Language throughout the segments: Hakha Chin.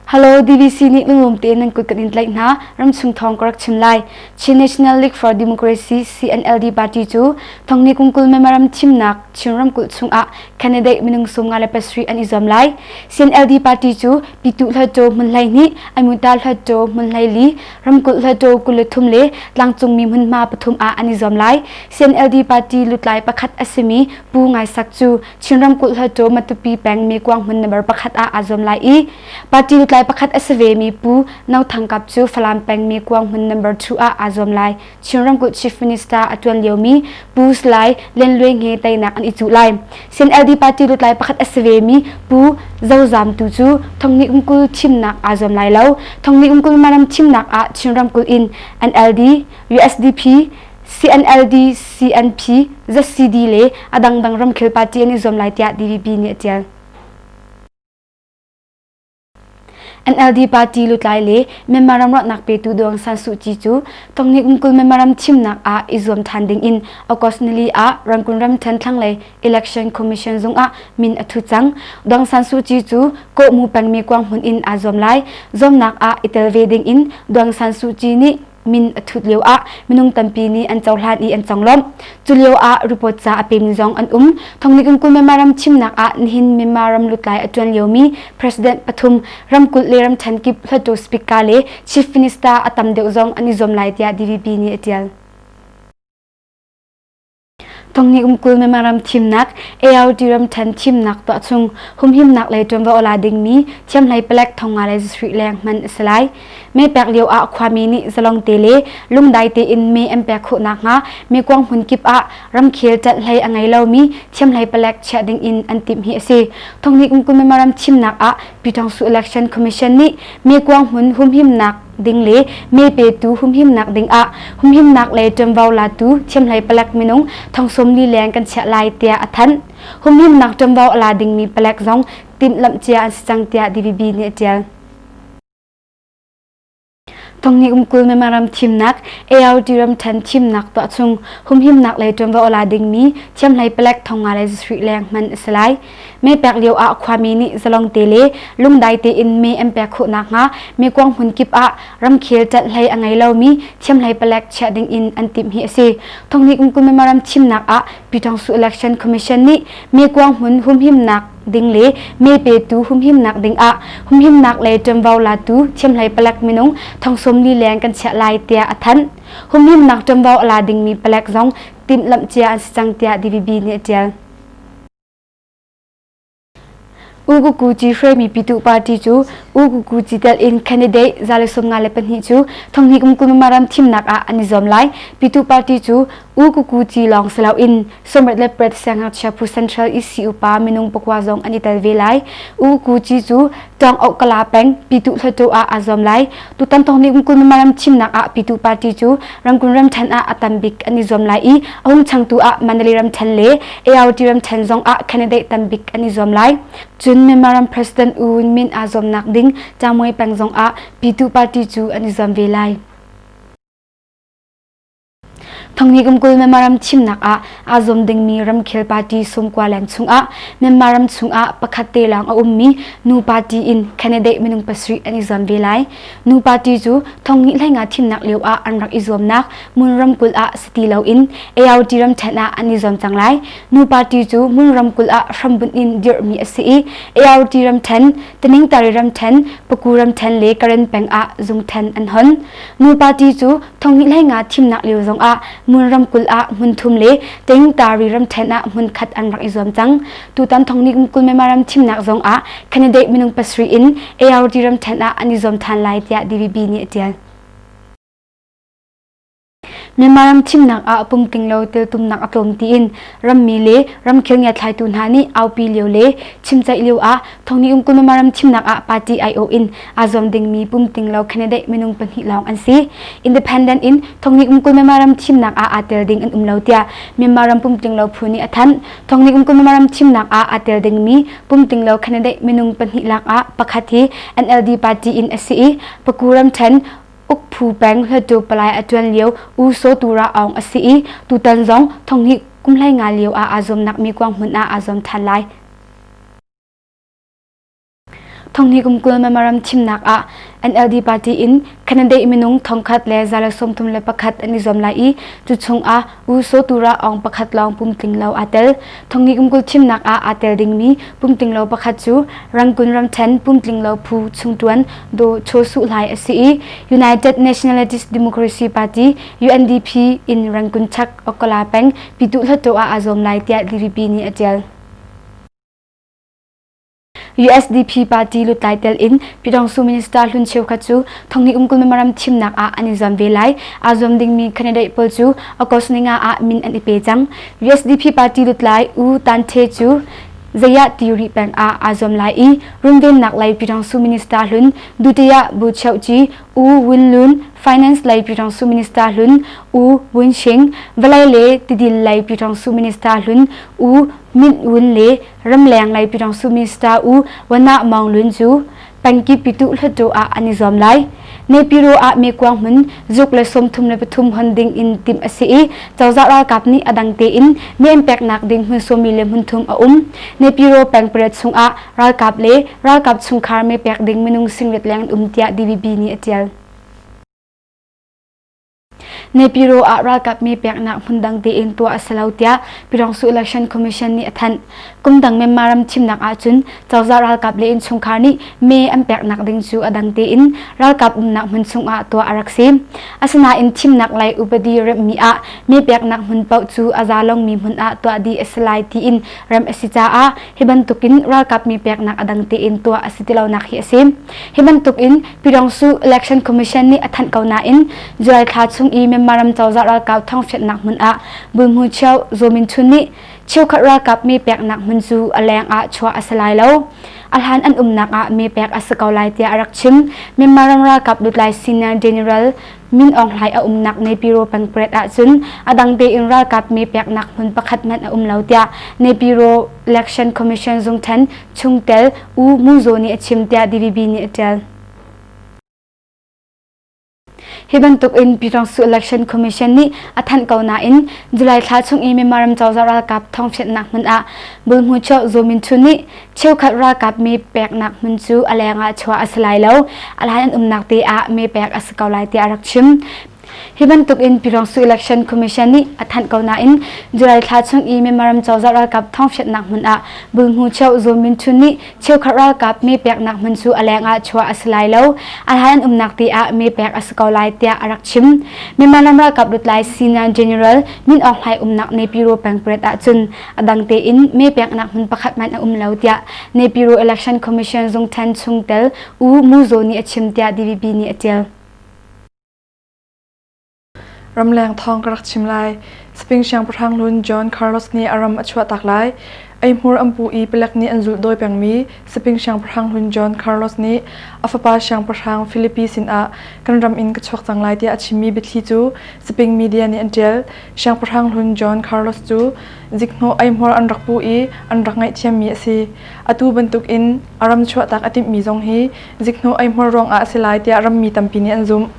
Hello DVC nih lunglawm tein nan kut kan in tlaih hna. Ramchung thawng ka rak chim lai. Chin National League for Democracy CNLD party cu thongni kungkul memorandum thimnak Chin ramkulh chungah candidate minung 57 an i zuam lai. CNLD party cu Pitu Hluttaw hmun 12, Amuta Hluttaw hmun 14, ramkulh Hluttaw 23 le tlangcungmi hmunhma pathum ah an i zuam lai. CNLD party lutlai pakhat a simi Pu Ngai Sak cu Chin ramkulh Hluttaw Matupi peng Mekuang hmun number pakhat ah aa zuam lai i party lutlai pakhat a si vemi Pu No Thang Kap cu Falam peng Mekuang hmun number 2 ah aa zuam lai. Chin ramkulh Chief Minister a tuan liomi Pu Salai Lian Luai Nge teinak an i cuh lai. CNLD party lutlai pakhat a si vemi Pu Zo Zam tu cu thonghnih kum 20 thimnak aa zuam lai lo. Thonghnih kum 20 Maram thimnak ah Chin ramkulh in NLD, USDP, CNLD, CNP, ZCD le a dangdang ramkhel party an i zuam lai tiah DVB nih a ṭial. NLD party lutlai le Myanmar ram ruahnak petu Daw Aung San Suu Kyi cu thonghnih kum 20 Myanmar ram thimnak ah i zuam ṭhan ding in August nili ah Rangoon ramṭhen thlanglei Election Commission zung ah min a thu cang. Daw Aung San Suu Kyi cu Kawhmu pengmi kuang hmun in aa zuam lai. Zuamnak ah i tel ve ding in Daw Aung San Suu Kyi nih min a thut lio ah minung tampi nih an cohlan i an conglawmh. Cu lio ah report ca a pemi zong an um. Thongnik kum Myanmar ram thimnak ah nihin Myanmar ram lutlai a ṭuan liomi President pathum ramkulh le ramṭhen kip hluttaw speaker le Chief Minister a tam deuh zong an i zuam lai tiah DVB nih a ṭial. Thonghnih kum 20 Myanmar ram thimnak ARD ramṭhen thimnak tuah chung humhimnak lei ṭuanvo a la dingmi thiamhlei palek thong nga le zasarih leng hman a si lai. Mee pek lio ah khuami nih zalong te le lungdai tein mee an pek khawh nakhnga mekuang hmun kip ah ramkhel ṭanhhlei a ngei lomi thiamhlei palek chiah ding in an timh hi a si. Thonghnih kum 20 Myanmar ram thimnak ah Pyitawngsu Election Commission nih mekuang hmun humhimnak ding le mee petu humhimnak dingah humhimnak le ṭuanvo latu thiamhlei palek minung thong 40 leng kan chiah lai tiah a thanh. Humhimnak ṭuanvo a la dingmi palek zong timhlamh cia an si cang tiah DVB nih a ṭial. Thonghnih kum 20 Myanmar ram thimnak ARD ramṭhen thimnak tuah chung humhimnak le ṭuanvo a la dingmi thiamhlei palek thong nga le zasarih leng hman a si lai. Mee pek lio ah khuami nih zalong te le lungdai tein mee an pek khawh nakhnga mekuang hmun kip ah ramkhel ṭanhhlei a ngei lomi thiamhlei palek chiah ding in an timh hi a si. Thonghnih kum 20 Myanmar ram thimnak ah Pyitawngsu Election Commission nih mekuang hmun humhimnak ding le mee petu humhimnak ding ah humhimnak le ṭuanvo latu thiamhlei palek minung thong 40 leng kan chiah lai tiah a thanh. Humhimnak ṭuanvo a la dingmi palek zong timhlamh cia an si cang tiah DVB nih a ṭial. U Kuku Ci hruaimi Pitu Party cu U Kuku Ci telh in candidate 152 cu thonghnih kum 20 ram thimnak ah an i zuam lai. Pitu Party cu U Kuku Ci lawng si loin Somret le Pret Siangngakchia Phu Central EC upa minung pakua zong an i tel ve lai. U Kuku Ci cu Tawng Oh Kala peng Pitu Hluttaw ah aa zuam lai. Tutan thonghnih kum 20 ram thimnak ah Pitu Party cu Rangoon ramṭhen ah a tam bik an i zuam lai i a hung changtu ah Mandalay ramṭhen le ART ramṭhen zong ah candidate tam bik an i zuam lai. Cun Myanmar ram President U Win Myint aa zuamnak ding Camuai peng zong ah Pitu Party cu an i zuam ve lai. Thonghnih kum 20 Myanmar ram thimnak ah aa zuam dingmi ramkhel party sawmkua leng chungah Myanmar ram chungah pakhat te lawng a ummi nu party in candidate minung pasarih an i zuam ve lai. Nu party cu thonghnih 15 thimnak lio ah an rak i zuamnak Mun ramkulh ah si ti loin ART ramṭhen ah an i zuam cang lai. Nu party cu Mun ramkulh ah hrambunh in dirhmi a si i ART ramṭhen, Taningtari ramṭhen, Paku ramṭhen le Karen peng ah zungṭhen an hon. Nu party cu thonghnih 15 thimnak lio zongah Mun ramkulh ah hmun thum le Taningtari ramṭhen ah hmun khat an rak i zuam cang. Tutan thonghnih 20 Myanmar ram thimnak zongah candidate minung pasarih in ART ramṭhen ah an i zuam ṭhan lai tiah DVB nih a ṭial. Myanmar ram thimnak ah pumtling lo teltumnak a tlawm tiin rammi le ramkhel ngiathlaitu hna nih aupi lio le chimceih lio ah thonghnih kum 20 Myanmar ram thimnak ah party aiawh in aa zuam dingmi pumtling lo candidate minung pahnih lawng an si. Independent in thonghnih kum 20 Myanmar ram thimnak ah aa tel ding an um lo tiah Myanmar ram pumtling lo phu nih a thanh. Thonghnih kum 20 Myanmar ram thimnak ah aa tel dingmi pumtling lo candidate minung pahnih lak ah pakhat hi NLD party in a si i Paku ramṭhen Ukphu peng Hluttaw palai a ṭuan lio U Saw Tura Aung a si i tutan zong thonghnih kum 15 lio ah aa zuamnak mi kuang hmun ah aa zuam ṭhan lai. Thonghnih kum 20 Myanmar thimnak ah NLD party in candidate minung thongkhat le 131 an i zuam lai i cu chungah U Saw Tura Aung pakhat lawng pumtling lo aa tel. Thonghnih kum 20 thimnak ah aa tel dingmi pumtling lo pakhat cu Rangoon ramthen pumtling lo phu chungtuan Daw Chaw Suh Hlai a si i United Nationalities Democracy Party UNDP in Rangoon chak Okala peng Pyituh Hluttaw ah aa zuam lai tiah DVP nih a ṭial. USDP party lutlai tel in Pyidaungsu Minister hlun cheukhat cu thonghnih um 20 Myanmar thimnak ah an i zuam ve lai. Aa zuam dingmi candidate pawl cu August ninga ah min an i pe cang. USDP party lutlai U Tan The cu Zayah Tiri peng ah aa zuam lai i runvennak lei Pyidaungsu Minister hlun Dutaya Bu Cheuhci U Win Lun, Finance lei Pyidaungsu Minister hlun U Win Shing, vawlei le tidil lei Pyidaungsu Minister hlun U Mint Win le ramleng lei Pyidaungsu Minister U Wana Maung Lun cu pengkip Pyituh Hluttaw ah an i zuam lai. Naypyidaw ah mekuang hmun zuk le 33 hon ding in timh a si i cozah ralkap nih a dang tein me an peknak ding hmun sawmi le hmun thum a um. Naypyidaw peng pariat chungah ralkap le ralkap chungkhar me pek ding minung singrit leng an um tiah DVB nih a ṭial. Naypyidaw ah ralkap mi peknak hmun dang tein tuah a si lo tiah Pyidaungsu Election Commission nih a thanh. Kum dang Myanmar ram thimnak ahcun cozah ralkap le innchungkhar nih mee an peknak ding cu a dang tein ralkap umnak hmun chungah tuah a rak si. Asinain thimnak lei upadi remhmi ah mee peknak hmun paoh cu a za longmi hmun ah tuah dih a si lai tiin remh a si caah hi bantukin ralkap mi peknak a dang tein tuah a si ti lonak hi a si. Hi bantukin Pyidaungsu Election Commission nih a thanh ko nain July thla chung i Myanmar ram cozah ralkap thawngfianhnak hmun ah Bulhmu Cheu Zaw Min Chun nih cheukhat ralkap mi peknak hmun cu a leng ah chuah a si lai lo. A hlan an umnak ah mi pek a si ko lai tiah a rak chim. Myanmar ram ralkap lutlai Senior General Min Aung Hlaing a umnak Naypyidaw pengpret ahcun a dang tein ralkap mi peknak hmun pakhat hmanh a um lo tiah Naypyidaw Election Commission zungthen chungtel U Mu Zaw nih a chim tiah DVB nih a ṭial. Hi bantuk in Pyidaungsu Election Commission nih a thanh ko nain July thla chung i Myanmar ram cozah ralkap thawngfianhnak hmun ah Bulhmu Chaw Zaw Min Chun nih cheukhat ralkap mi peknak hmun cu a leng ah chuah a si lai lo. A hlan an umnak te ah me pek a si ko lai tiah a rak chim. Hi bantuk in Pyidaungsu Election Commission nih a thanh ko nain July thla chung i Myanmar ram cozah ralkap thawngfianhnak hmun ah Bulhmu Cheu Zaw Min Chun nih cheukhat ralkap me peknak hmun cu a leng ah chuah a si lai lo. A hlan an umnak te ah me pek a si ko lai tiah a rak chim. Myanmar ram ralkap lutlai Senior General Min Aung Hlaing umnak Naypyidaw pengpret ahcun a dang tein me peknak hmun pakhat hmanh a um lo tiah Naypyidaw Election Commission zungthen chungtel U Mu Zaw nih a chim tiah DVB nih a ṭial. Ramleng thawng ka rak chim lai. Spain siangpahrang hlun John Carlos nih a ram a chuahtak lai. Eihmur an pu i palek nih an zulhdawi pengmi Spain siangpahrang hlun John Carlos nih a fapa siangpahrang Filipi sinah kan ram in ka chuak cang lai tiah a chimmi biathli cu Spain media nih an ṭial. Siangpahrang hlun John Carlos cu zikhnawh eihmuar an rak puh i an rak ngaihthiammi a si. Atu bantukin a ram chuahtak a timhmi zong hi zikhnawh eihmuar ruangah a si lai tiah rammi tampi nih an zumh.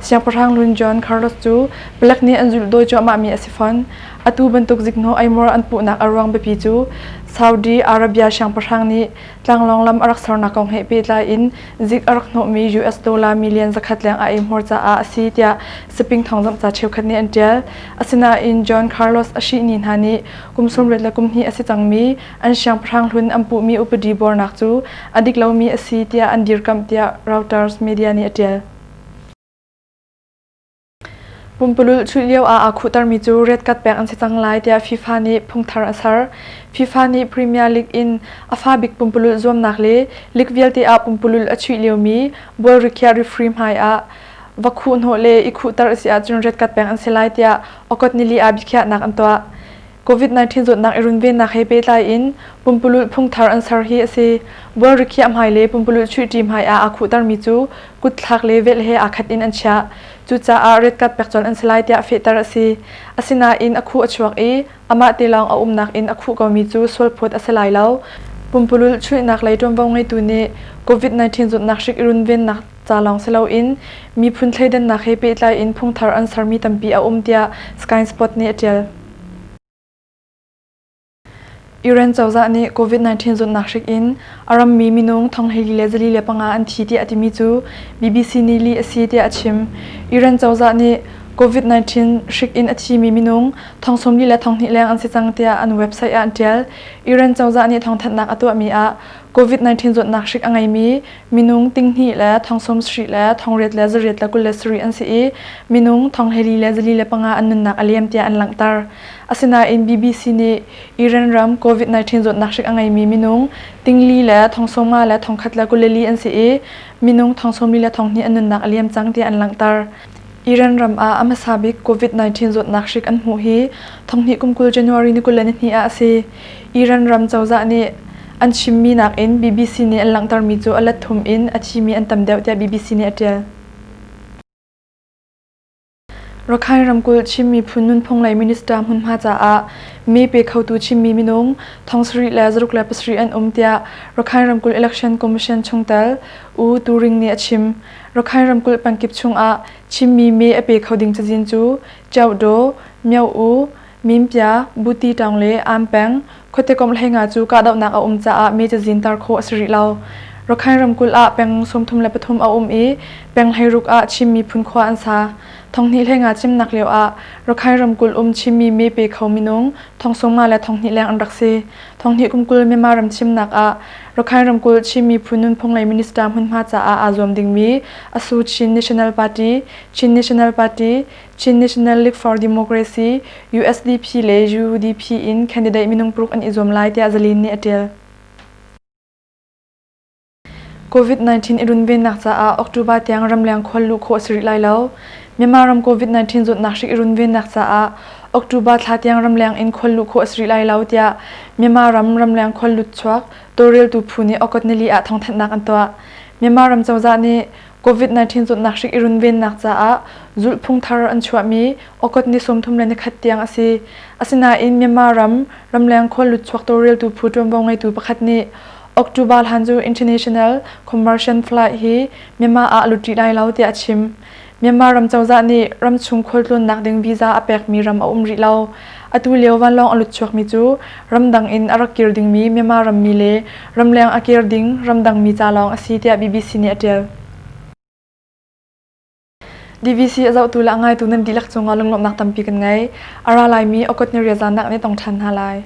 Siangpahrang hlun John Carlos cu palek nih an zulhdawi cuahmahmi a si fawn. Atu bantuk zikhnawh eihmuar an puhnak a ruang biapi cu Saudi Arabia siangpahrang nih tlanglawng lam a rak sernak kong he pehtlai in zik a rak hnawhmi US dollar million zakhat leng a eihmuar caah a si tiah Siping thawngzamhca cheukhat nih an ṭial. Asinain John Carlos a hrihni hna nih kum 18 le kum hnih a si cangmi an siangpahrang hlun an puhmi upadi buarnak cu a dik lomi a si tiah an dirkamh tiah Reuters media nih a ṭial. Pumpululh chuih lio ah aa khuhtermi cu red card pek an si cang lai tiah FIFA nih phungthar a ser. FIFA nih Premier League in a fa bik pumpululh zuamnak le league vialte ah pumpululh a chuih liomi bual rikhiah referee hmai ah va khuhhnawh le i khuhter a si ahcun red card pek an si lai tiah August nili ah biakhiahnak an tuah. COVID-19 zawtnak i runvennak he pehtlai in pumpululh phungthar an ser hi a si. Bual rikhiah hmai le pumpululh chuihṭi hmai ah aa khuhtermi cu kutthlak le velh he aa khat in an chiah. Cucaah red card pek colh an si lai tiah fehter a si. Asinain a khuh a chuak i amah te lawng a umnak in a khuh komi cu sualphawt a si lai lo. Pumpululh chuihnak lei ṭuanvo ngeitu nih COVID-19 zawtnak hrik i runvennak ca lawng si loin miphun thleidannak he pehtlai in phungthar an sermi tampi a um tiah Sky Sport nih a ṭial. Iran cozah nih COVID-19 zawtnak hrik in a rammi minung thonghleili le 405 an thi tiah a timi cu BBC nih lih a si tiah a chim. Iran cozah nih COVID-19 hrik in a thimi minung thong 40 le thong hnih leng an si cang tiah an website ah an ṭial. Iran cozah nih thawngthanhnak a tuahmi ah COVID-19 zawtnak hrik a ngeimi minung tinghnih le thong 70 le 800 le 800 le 27 an si i minung thong 12 le 45 an nunnak a liam tiah an langhter. Asinain BBC nih Iran ram COVID-19 zawtnak hrik a ngeimi minung tingli le thong 50 le 1,000 le 24 an si i minung thong 40 le thong hnih an nunnak a liam cang tiah an langhter. Iran ram ah a hmasa bik COVID-19 zawtnak hrik an hmuh hi thonghnih kum 20 January ni 22 ah a si. Iran ram cozah nih an chimmi nakin BBC nih an langhtermi cu a let thum in a thimi an tam deuh tiah BBC nih a ṭial. Rakhine ramkulh Chin miphun nunphung lei minister hmunhma caah mee pe khotu Chinmi minung thong sarih le zaruk le pasarih an um tiah Rakhine ramkulh Election Commission chungtel U Tu Ring nih a chim. Rakhine ramkulh pengkip chungah Chinmi mee a pe kho ding cazin cu Kyaukdaw, Myo-U, Minpya, Buti Taung le An peng, khuate komh hleinga cu kahdohnak a um caah mee cazin tar khawh a si rih lo. Rakhine ramkulh ah peng 33 a um i peng 16 ah Chin miphun khua an sa. Thonghnih hleinga cimnak lio ah Rakhine ramkulh um Chinmi mee pe kho minung thong 50 le thong hnih leng an rak si. Thonghnih kum 20 Myanmar ram chimnak ah Rakhine ramkulh Chin miphun nunphung lei minister hmunhma caah aa zuam dingmi Asu Chin National Party, Chin National Party, Chin National League for Democracy, USDP le UDP in candidate minung paruk an i zuam lai tiah Zalin nih a ṭial. COVID-19 i runvennak caah October tiang ramleng khual luh khawh a si rih lai lo. Myanmar ram COVID-19 zawtnak hrik i runvennak caah October thla tiang ramleng in khual luh khawh a si rih lai lo tiah Myanmar ram ramleng khual lutchuak tawlreltu phu nih August nili ah thawngthanhnak an tuah. Myanmar ram cozah nih COVID-19 zawtnak hrik i runvennak caah zulhphung thar an chuahmi August ni 31 tiang a si. Asinain Myanmar ram ramleng khual lutchuak tawlreltu phu ṭuanvo ngeitu pakhat nih October hlan cu international commercial flight hi Myanmar ah a lut rih lai lo tiah a chim. Myanmar ram cozah nih ramchung khualtlawnnak ding visa a pekmi ram a um rih lo. Atu lio vanlawng a lut chuakmi cu ramdang in a rak kir dingmi Myanmar rammi le ramleng a kir ding ramdangmi ca lawng a si tiah BBC nih a ṭial. DVC a zohtu le a ngaitu nan dihlak cungah lunglawmhnak tampi kan ngei. A ra laimi Okot ni riazanak nih tong ṭhan hna lai.